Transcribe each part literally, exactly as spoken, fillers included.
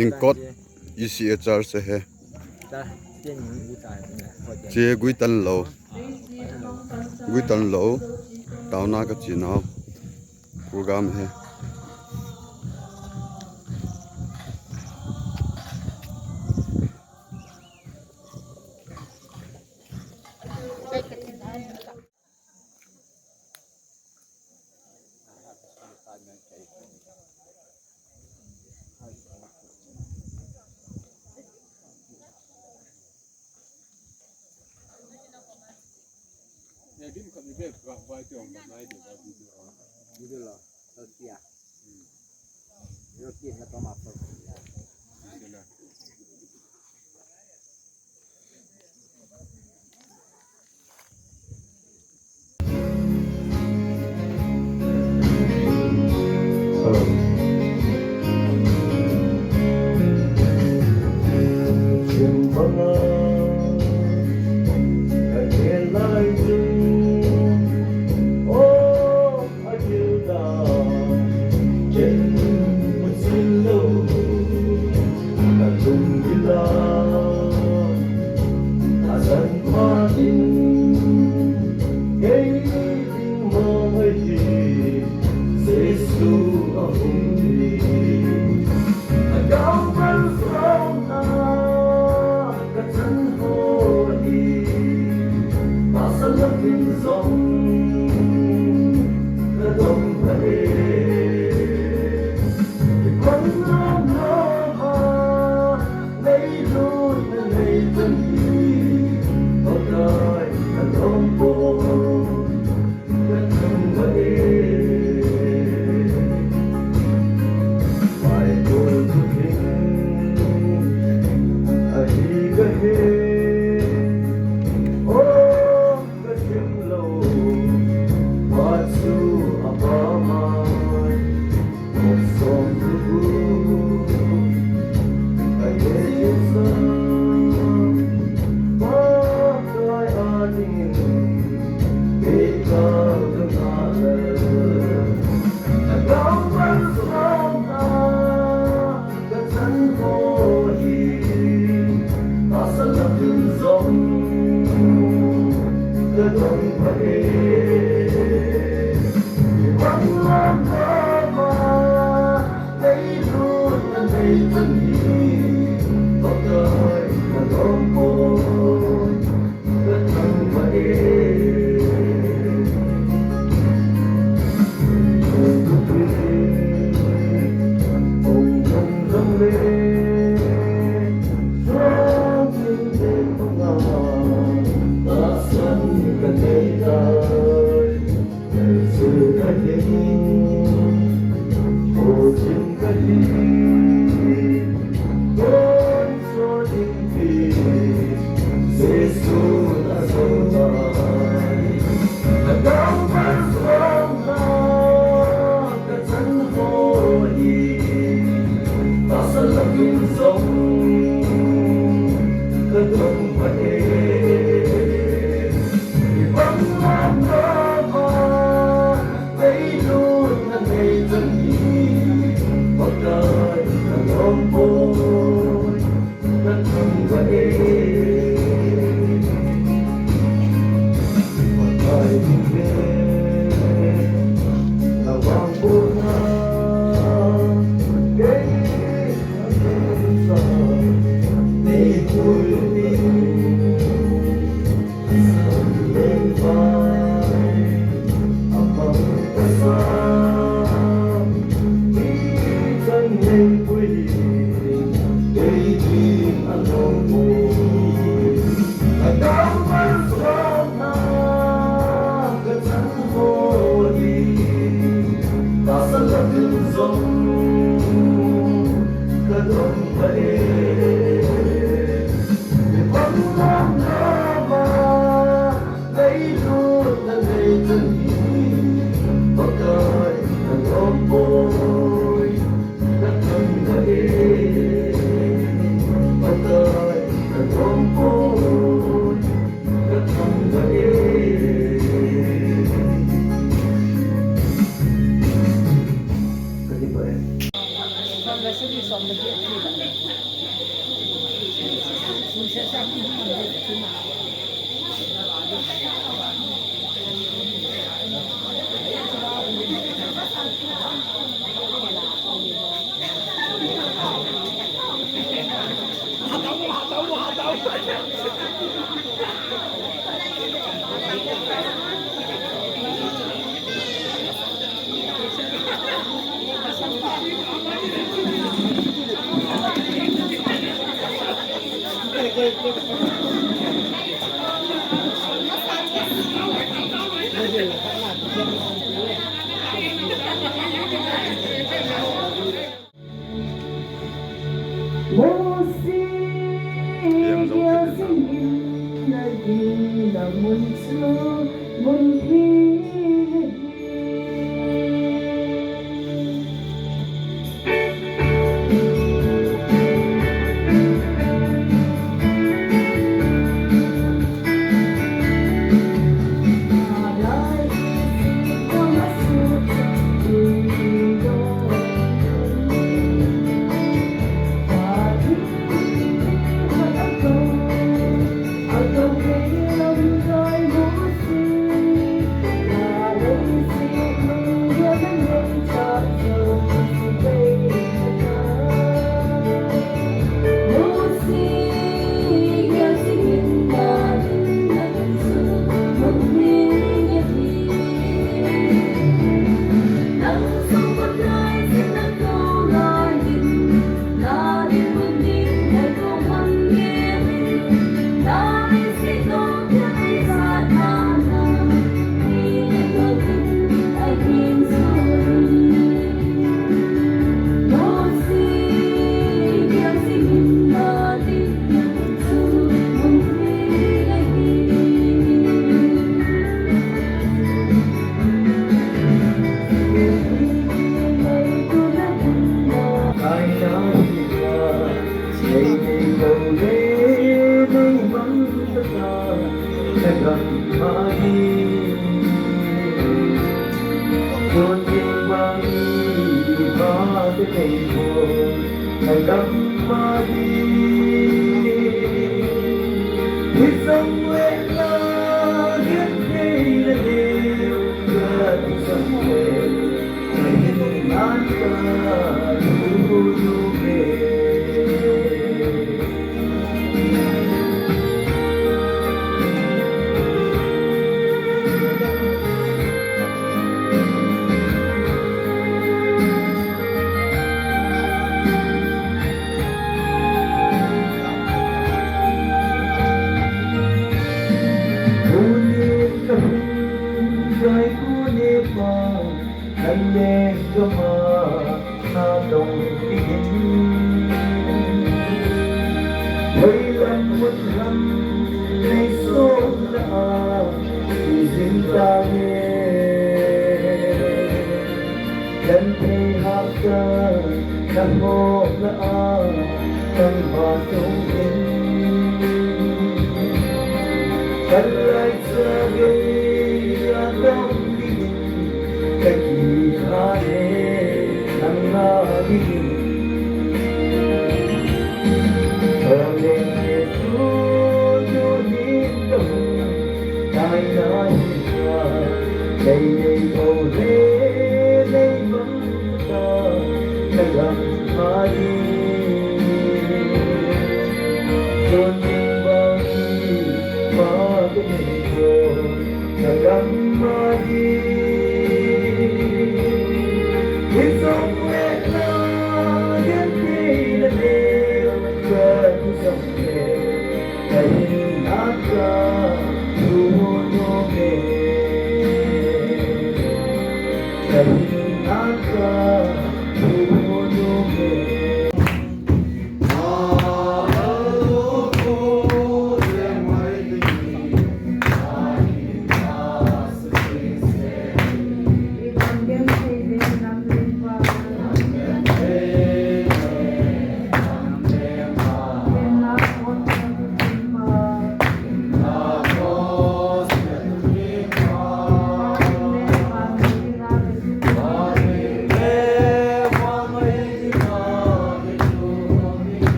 Ingkot E C A church ahi. Che guitan lou. Guitan lou. Taona kache nau. Program ahi.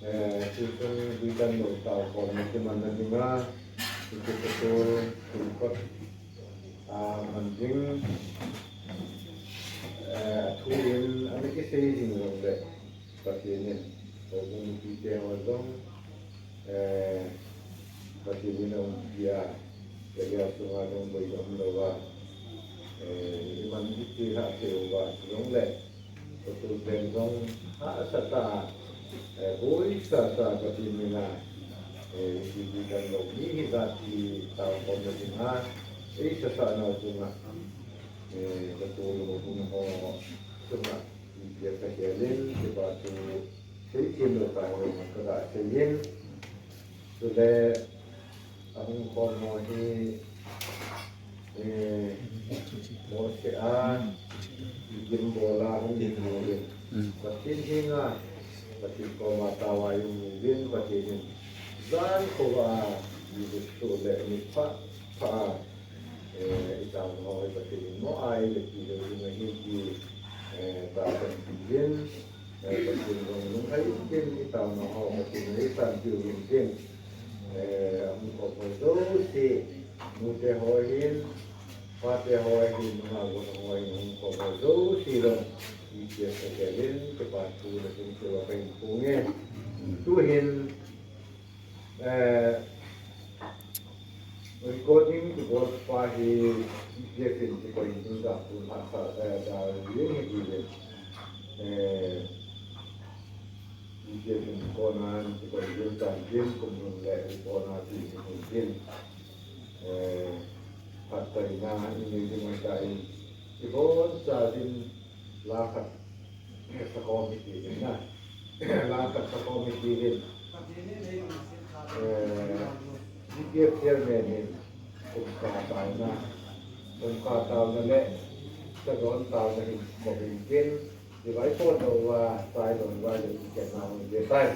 Eh, tuchung hi kan lo tao khom na kimanna dinga, tuchung tuchung tuchung kot, ah, man ding, eh, a thu in ana kisei ding jong le, Pathen in, houbung mipite ho jong, eh, Pathen in aumpi a, Area sunga jong boi jong lou a, eh, iman iti ha thei uva, chuleh, hotu pen jong hahsa tah a, eh, boisa tah a Pathen mina, eh, iti kan lou ni hi jat hi tao khom na dinga, eisa sa nau chunga, eh, ka tu lou hung ho chunga, iti ka helin, kipa thu seithem lou tah lou ka da seiyin, chuleh, ahung khom ho hi, eh, Mose a, gimbola hung ni ho hi. Pathen henga, Pathen koma taovai hung uvin, Pathen in jan khovah a, ni gusu le ni pha, pha a, eh, i taona ho hi Pathen in mo ai le pi le pi na hi ki, eh, ta kan pi yin. Eh, Pathen jong lunglhai in tin, i taona ho Pathen in eisanpeh u hin tin. Eh, ahung khom ho jouse, nute ho hin, pate ho hin, nungah gon ho hin, ahung khom ho jouse jong, iti ka helin, kipa thu le chun kipa ka hin phong e. Tuhin, Eh, recording kibol pa hi, P P F in kikoi in da tun hahsa, eh, da ring hi ti le. Eh, P P F in kona kikoi in da ring kum nun le kona ti ni kum tin. Eh, phatchaina in ni mai ta in. Kibol cha din La khat sakhom hiti hin na. La khat sakhom hiti hin. Eh, P P F chairman hin kum khat taona. Kum khat taona le, sadon taona hin ko hin kin. Divai po to va, sai don va le kin na hin tai.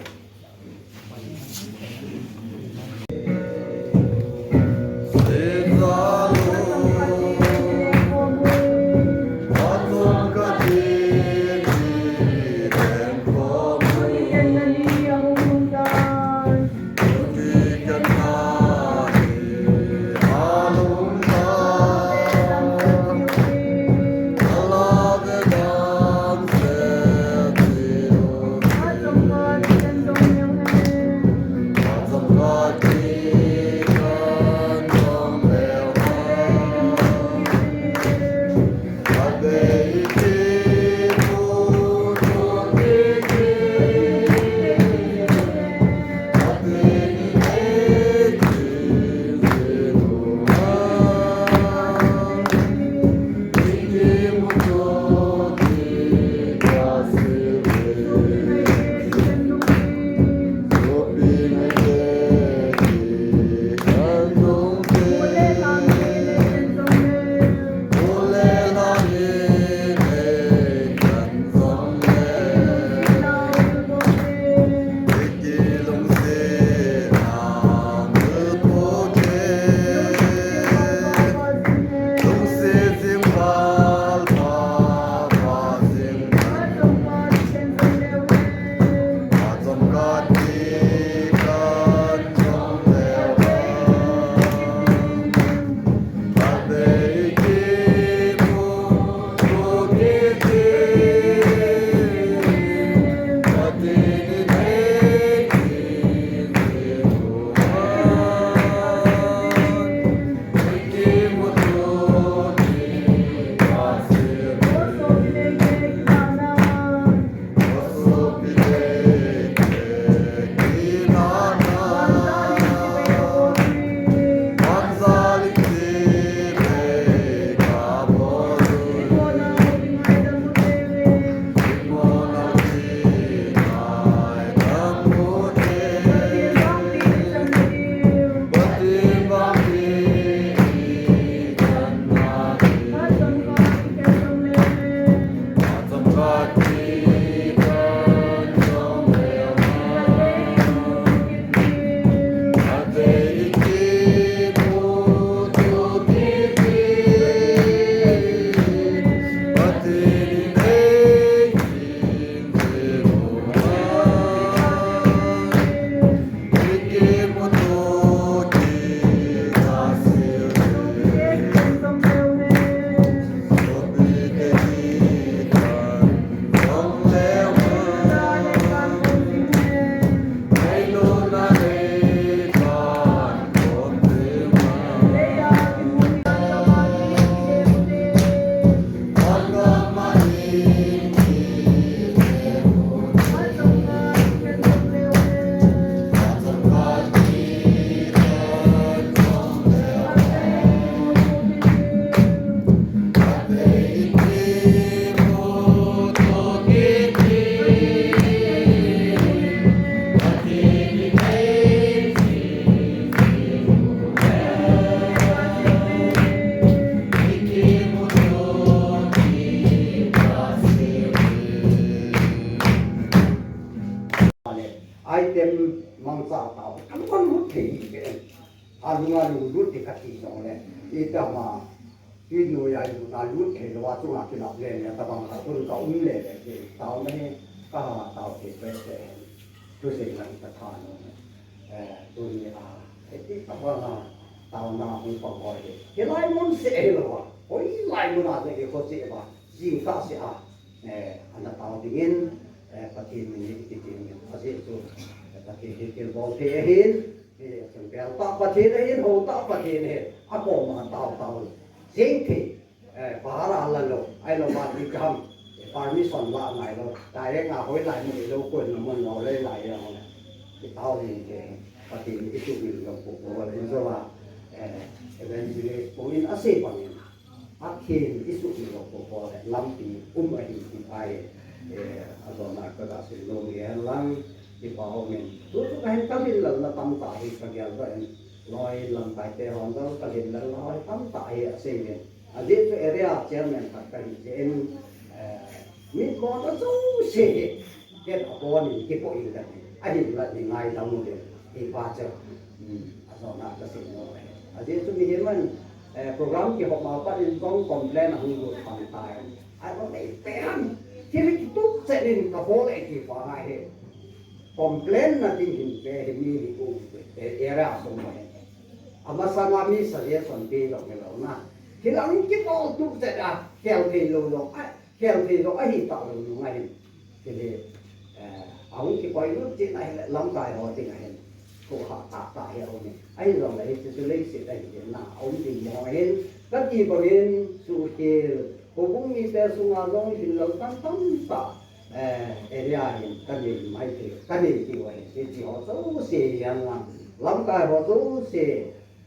Item mangcha tao, kan kon lut thei hi ke. A lunga lunglut thei kati jongle, itama, tui noiya lut na lut thei lou a chunga kilap le le, tabang khat kun ka um le le, ke tao na hi, ka ha tao thei pe pe. Thusei lang ka tha no. Eh, tuni a, eh, itama, tao na hung pang hoi hi. Hilai mun se hi lou a, hoilai mun a se hi ko se ba, jingkah se a. Eh, ana tao dingin, eh, Pathen min hi kiti dingin. Ajeh chu, eh, Pathen hi thilbol thei ahin, eh, chun bel tah Pathen ahin, hou tah Pathen ahin, akoma tao tao jeng thei, eh, bahar a la lou, ahilou ma ti kaham, eh, permission la ngai lou, direct a hoilai mun lou, koima mun lou, lei lai a hung. Itao jeng thei, Pathen hi isuhmil lou pu pu, in jo a, eh, evangelist pu in asei bangin. Pathen isuhmil lou pu pu le lampi um ahi ti pa e, eh, ajona ka ga sei lou ngen lang, ti pa um in. Tu chu ka hin ka lhin lal na tamtah hi ka gel ba in, loi lamkai te hon jong ka lhin lal na hoi tamtah hi asei in. Ajeh chu area chairman khat ka hi jeh in, eh, mi kon a jouse hi. Ken abon in kipoh in kati. Ahinla nei ngaidam uvin. Ti pa chu. Hmm, ajona ka sei nom e. Ajeh chu mihem in, eh, program kihop ma pat in jong complain ahung lut pan tai. Ai, ba mei pe ham. Thil kitup chet in kabol e ti pa ngai hi. Complain na ding hin pe hi mi hi ku, eh, area sung ma hi. Amasanga mi suggestion pe jong hilou na. Thil ahung kibol tup chet a, khel thei lou jong. Ai, Khel thei lou ahi talou nung ahin. Chule, eh, ahung kikoi lut chin ahile lamkai ho ding ahin. Thu ha tah tah hi aum in. Ahin long le hiche chu leiset ahi in na aum ding mo ahin. Kati bangin Sukhel, houbung mite sunga jong lhinlel tam tam tah, eh, area hin kanei mai thei, kanei diu ahin. Hiche ho jouse hihen lang, lamkai ho jouse,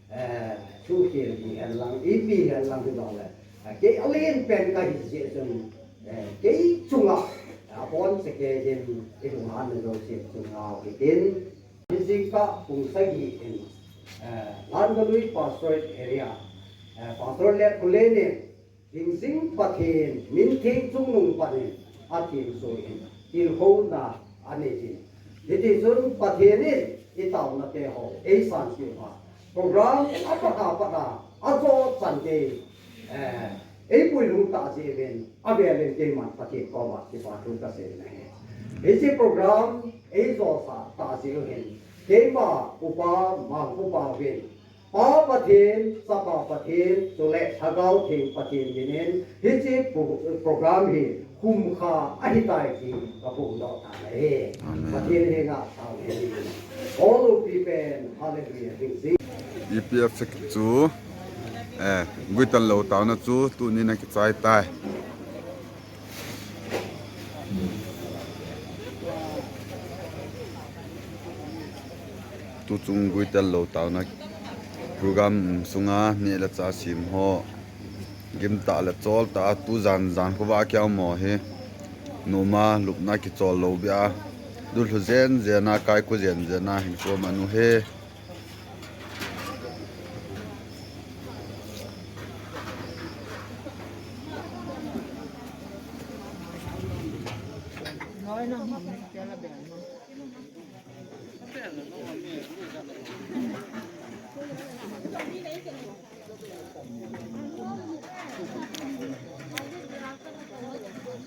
Eh, Sukhel hi hen lang, ipi hen lang hi jong le. Eh, kei alen pen kahi jeh chun, eh, kei chunga, eh, abon seh kei hin, ilunghanna jouse chunga u hitin. Hiche ka pung sagi in, eh, Langalui Pastorate Area, eh, Pastor Letkhullen in, Hingjing Pathen, min theng chungnung panin, atheng soh in, tilkhouna anei jin. Hiti chun Pathen in, itaona te ho, eisan seh uva. Program apat apat a, ajo chan te, eh, eipui lhung tah jeh uvin, avel in keiman Pathen koma, kipa thu kasei na ahi. Hiche program, eijosah tah jeh u hin, keima, Upa, Mangkhopa uvin, Pa Pathen, Chapa Pathen, chule Lhagao Theng Pathen minin, hiche pro-, program hi khumkha ahitai ti kaphongdoh tan ahi. Amen. Pathen henga thangvah in. All of you pen, hallelujah, sing, sing. E P F chu, eh, Guitan lou taona chu, tuni na kichai tai. Tuchung Guitan lou taona program sunga neh le chah sem ho, gimtah le choltah a tujan jan khovah a kium ho hi, noma lupna kichol lou beh a, dulhu jen jen a, kaiku jen jen a hin koma nu he.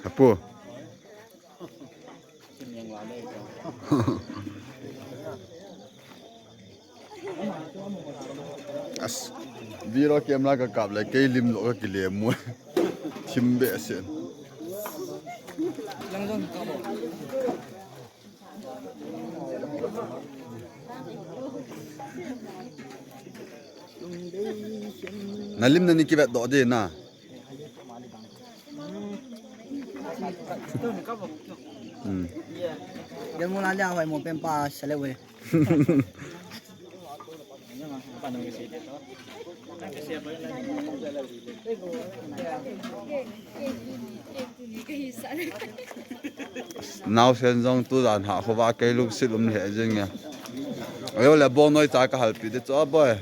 Apu. As, video camera kakap le, kei lim lou kakile mu. Thim behseh. Na lim na ni kivet doh de na. Hmm. Dia mula dia hoi mo pen pa sele we. Naosen jong tujan hah khovah kei lungset um lheh jing e. Ajo le bong noi cha kahalpi de chu a boi.